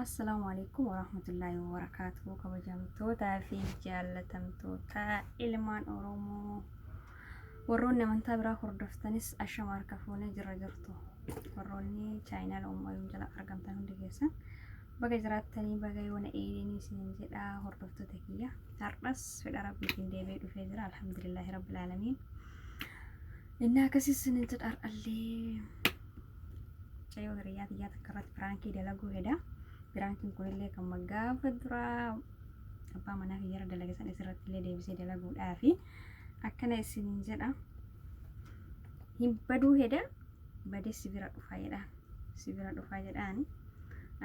Assalaamu alaikum warahmatullaahi wabarakaatuhu kabajamtootaa fi jaallatamtoota ilmaan Oromoo warroonni amantaa biraa hordoftanis ashama harka fuunee jirra jirtu warroonni chaayinaala ummaayuun jala argamtan hundi keessan baga jiraattanii baga yoona eedeenii isinin jedha hordoftoota kiyya har'as fedha rabbiitiin deebi'ee dhufee jira alhamdulillaahi rabbil aalamiin inni akkasii isinin jedha har'allee Mucayyoo hiriyyaa tiyyaa takka irratti piraankii dalaguu heda. Piraankiin kunillee kan gaafa duraa abbaa manaa kiyyarra dalage san isirratti illee deebisee dalaguudhaafi akkana isiniin jedha. Hin baduu heda badee si bira dhufa jedha. Si bira dhufa jedhaani.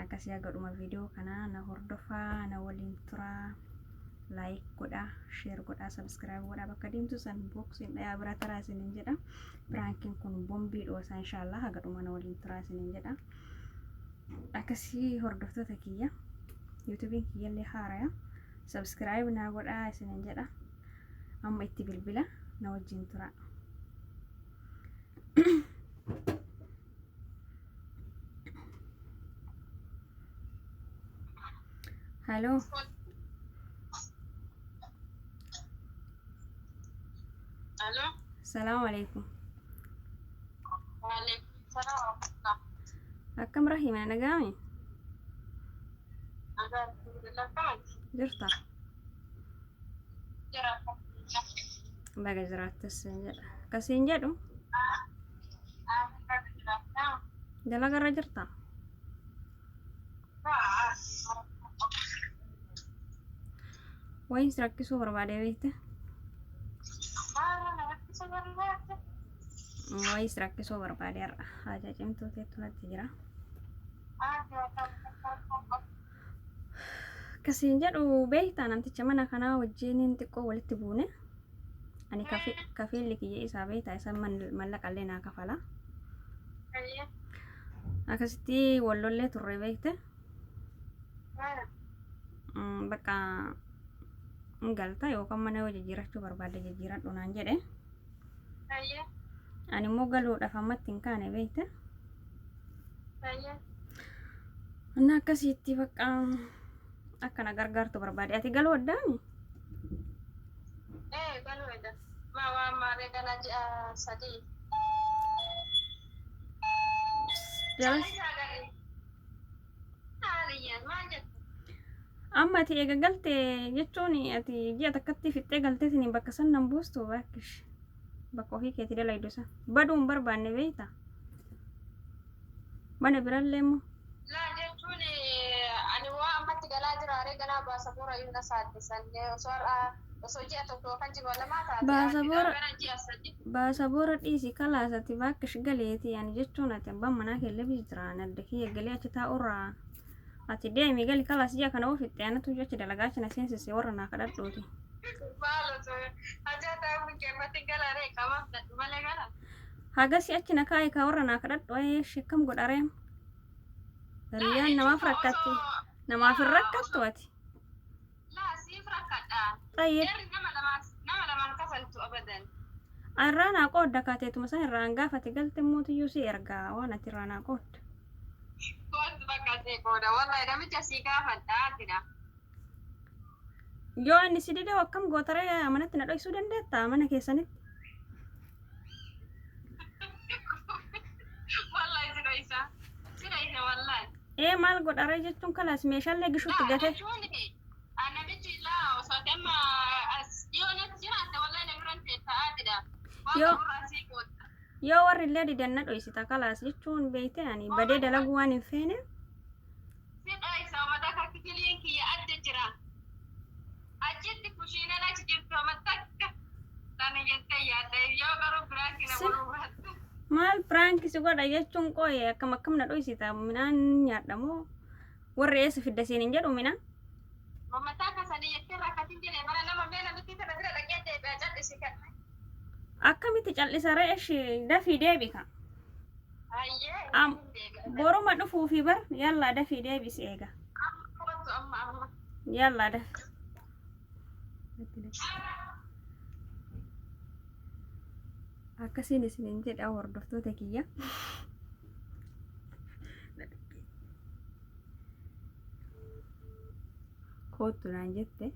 Akkasii haga dhuma viidiyoo kanaa na hordofaa na waliin turaa. Like godhaa, share godhaa, subscribe godhaa bakka deemtu san boksiin dhayaa bira taraa isiniin jedha. Piraankiin kun bombii dhoosa inshaallah haga dhuma na waliin turaa isiniin jedha. Akkasii hordoftoota kiyya yuutuubiin kiyyallee haaraya subscribe naa godhaa isiniin jedha. Amma itti bilbila na wajjin turaa. Hello. Alo. Salaamu alaikum. Waalaikum salaam warahmatullah. Akkam Rahima nagaami? Nagaa alhamdulillah kamati. Jirta? Jira alhamdulillah. Baga jiraattas siin jedha. Akkasiin jedhu Baga jiraattaa. dalagarra jirta? Wayin si rakkisuu barbaadee beekte? Wayin si rakkisuu barbaadee har'a haajaa cimtuu teettu natti jira. Akkasiin jedhu beektaa namticha mana kanaa wajjiniin xiqqoo walitti buune. Ani kafiilli kiyya isaa beektaa isa mallaqallee naa kafala. Akkasitti wal lollee turre beekte. Bakka hin galta yookaan mana yoo jijjiirachuu barbaadde jijjiiradhu naan jedhe. Ani immoo galuudhaaf ammatti hin kaane beekte. Inni akkasitti bakka akka na gargaartu barbaade. Ati galuu addaami? Ee galuu edda. Maa waan maarree ganaa ji'a 3. Jalas. Callisaa galii. Haaliyyaan maal jette? Amma ati eega galte jechuun ati ji'a takkatti fixxee galtee siniin bakka san nan buustu baakkish. Bakka ofii keetii dalaydu san. Baduu hin barbaanne beekta. Mana birallee immoo. Laa jechuun ani waa ammatti galaa jira aree ganaa baasaboora iyyuu na saaddisan osoo har'a osoo ji'a tokko yookaan ji'a lamaa taate Baasaboora ganaa ji'a 3. Baasaboora dhiisi kalaas ati baakkish galeeti ani jechuun ati abbaan manaa kee illee jira ani adda kiyya galee achi taa'urraa Ati deemi gali kalaas ji'a kana yoo fixxe anatu achi dalagaa achi na seensise warra naa kadhadhuuti. Maal osoo hajaa ta'uu keemmatti gala ree qabaaf dadhu malee gala. Hagasi achi na kaa'i kaa warra naa kadhadhu eesh akkam godha ree. Laa Hiriyyaan jechuun namaaf ka rakkatti. osoo Namaaf hin laa rakkattu osoo ati. laa siif rakkadha. Xayyib. Jarri nama lamaan nama lamaan kafaltu abadan. Irraa naa qoodda kaateetuma san irraa an gaafate galte mootiyyuu si ergaa waan ati irraa naa qoodda. Koottu bakka sii qooda. Wallahi namicha sii gaafadha atidha. Yoo inni si dide akkam gootaree manatti na dhoksuu dandeetta mana keessanitti. Wallahi si dhoysa. Si dhoysa wallahi. Ee maal godharee jechuun kalaas meeshaalee gishuutti Laa gate. jechuun namichi laa osoo ati amma as dhiyoo natti jiraatte wallahi na biran teetta atidha. Waan Yoo qaburraa sii qooda. Yoo warri illee didan na dhoysita kalaas jechuun beeyte ani badee dalaguu waan hin feene. Si dhoysa uummata akka kifiliin kiyya adda jira. Achitti kushiinaan achi jirtu amma takka tana jettee yaadda yoo garuu biraanki na Si godhuu baatte. maal piraanki si godha jechuun qooye akkam akkam na dhoysita midhaan nyaadha moo warri eessa fidda siin hin jedhu midhaan. Mammataa akka sanii jettee rakkatin jedhee mana nama mee namittii tana bira dhaqee deebi'a cal'isi kan. Akkamitti cal'isa ree eshi dafii deebi ka. Hayyee Am hin deebi'a. boruma dhufuufi bar yallaa dafii deebisi eega. Amma kottu amma amma. Yallaa dafi. Akkasiin isiniin jedha hordoftoota kiyya. Koottu naan jette.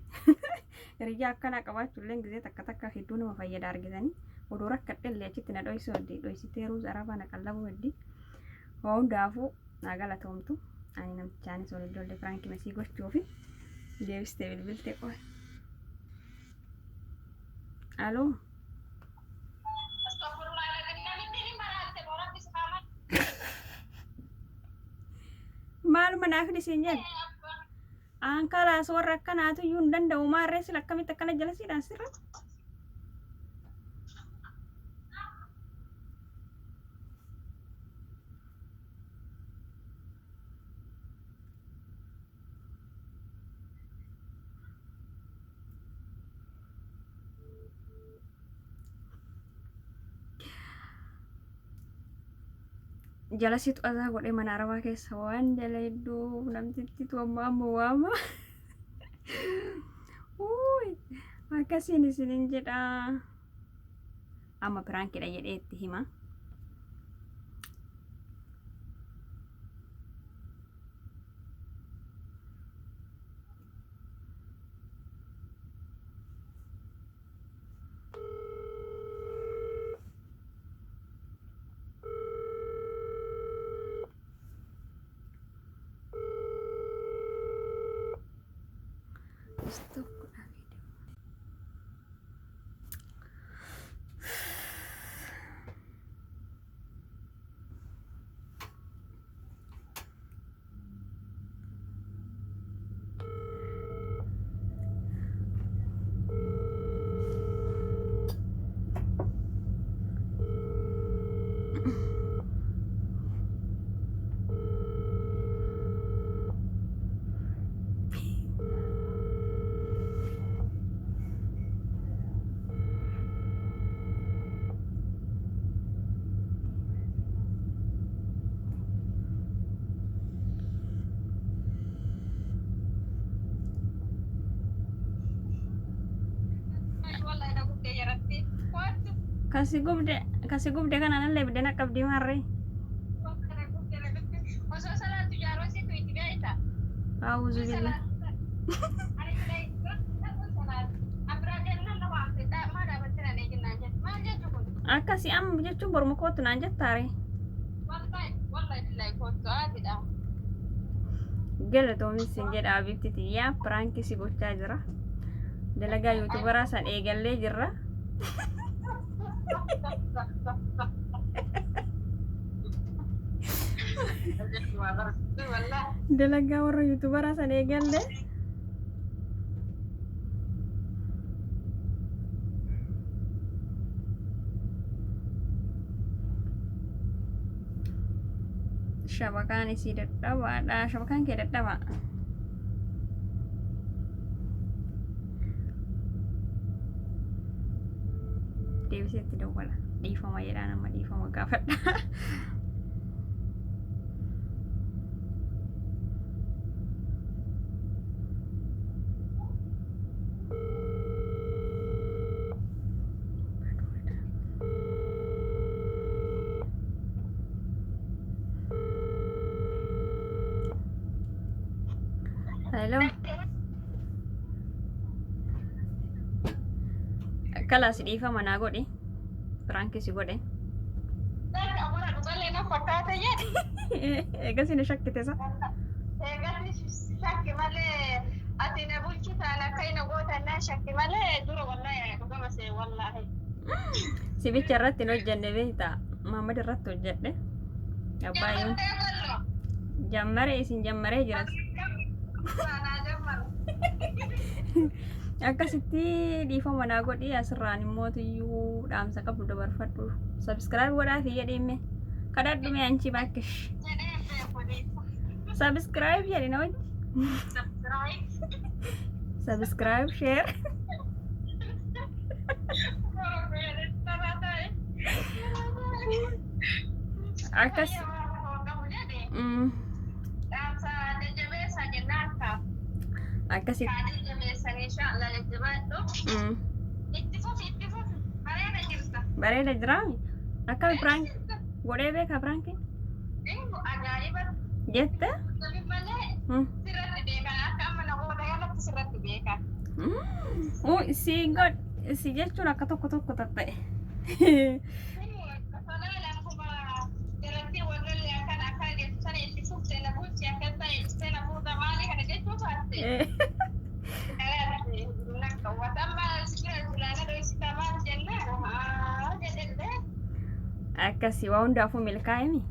Hiriyyaa akkanaa qabaachuullee gisee takka takka hedduu nama fayyada argitanii. Odoo rakkadhellee achitti na dhoysuu heddi. Dhoysitee ruuza arabaa na qallabuu heddi. Waa hundaafuu naa galatoomtu. Ani namtichaanis waliin lolle piraankii masii gochuufi deebistee bilbilte qoy. Aloo. Astagfirullah namitti ni maraatte moo rabbi si haa Maaluma naaf dhisiin jedhe. Aan kalaas warra akkanaatu iyyuu hin danda'u maarree sila akkamitti akkana jala siidhaan sirra. Jala situ azaa godhee mana arabaa keessa waan jala hedduu namtittitu amma amma waama. Uuy, akkasiin isinin jedha. Amma piraankidha jedhee itti hima. Stop godhaa viidiyoo. Wallahi na gubdee jaratti. Waanti Kasi gubde kasi gubde kana nallee biddeen akka abdii maarree. na gubdee na gubdee. Osoo salaatu jaaroo situ itti gaita. Aawuzu billah. Akkasi amma jechuun boruma kootu naan jettaare. Galatoomis sin jedha abibti tiyyaa piraankii si gochaa jira. Dalagaa yuutuubaraa san eegallee jirra. Dalagaa warra yuutuubaraa san eegallee. Shabakaan isii dadhabaadha. Shabakaan kee dadhabaa. Deebiseetti dawwala. Dhiifama jedhaan amma dhiifama gaafadha. Hello. Kalaas dhiifama naa godhi. Piraankii si godhe. Eegas na shakkite sa. Shakki malee ati na bulchitaan akka ina gootan shakki malee dura wallahi dhugama see wallahi. Sibicha irratti hin hojjenne beektaa? Maamad irratti hojjedhe. Abbaayyuun jammaree isin jammaree jiras. Akkasitti dhiifama naa godhi asirraan immoo tiyyuu dhaamsa qabdu dabarfadhu. Subscribe godhaa fi jedhiimme. Kadhadhu mee anchi baakkish. Subscribe jedhi na wajji. Subscribe share. Akkas. Akkasitti. Bareeda jiraami. Akkami piraank godhee beekaa piraankiin? Jette? Si god si jechuun akka tokko tokko tatta'e. Akkasii waa hundaafuu milkaa'emi.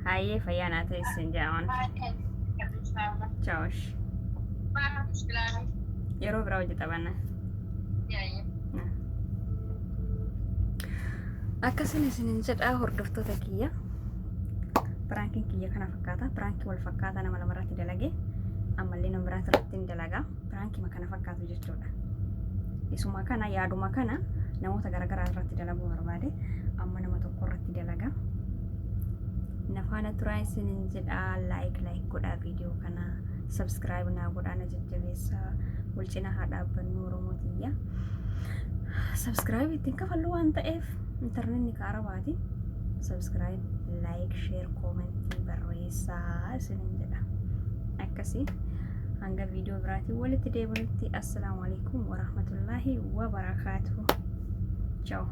Hayyee fayyaa naa ta'e isin jedhaman. Chaawosh. Yeroo biraa hojii taphanna. Akkasin isinin jedhaa hordoftoota kiyya. Prankiin kiyya kana fakkaata. Prankii wal fakkaataa nama lama irratti dalage. Ammallee nama biraas irratti hin dalagaa. Prankii kana fakkaatu jechuudha. Isuma kana yaaduma kana namoota garaagaraa irratti dalaguu barbaade amma nama tokko irratti dalaga. Nafaana turaa isinin jedhaa like like godhaa viidiyoo kana subscribe naa godhaa na jajjabeessaa wal cinaa haa dhaabbannu Oromoo tiyya. Subscribe ittiin kafallu waan ta'eef intarneetni ka arabaati. Subscribe, like, share, commentii barreessaa isinin jedha. Akkasii hanga viidiyoo biraatiin walitti deebinutti assalaamu alaikum warahmatullaahi wabarakaatuh. Ciao.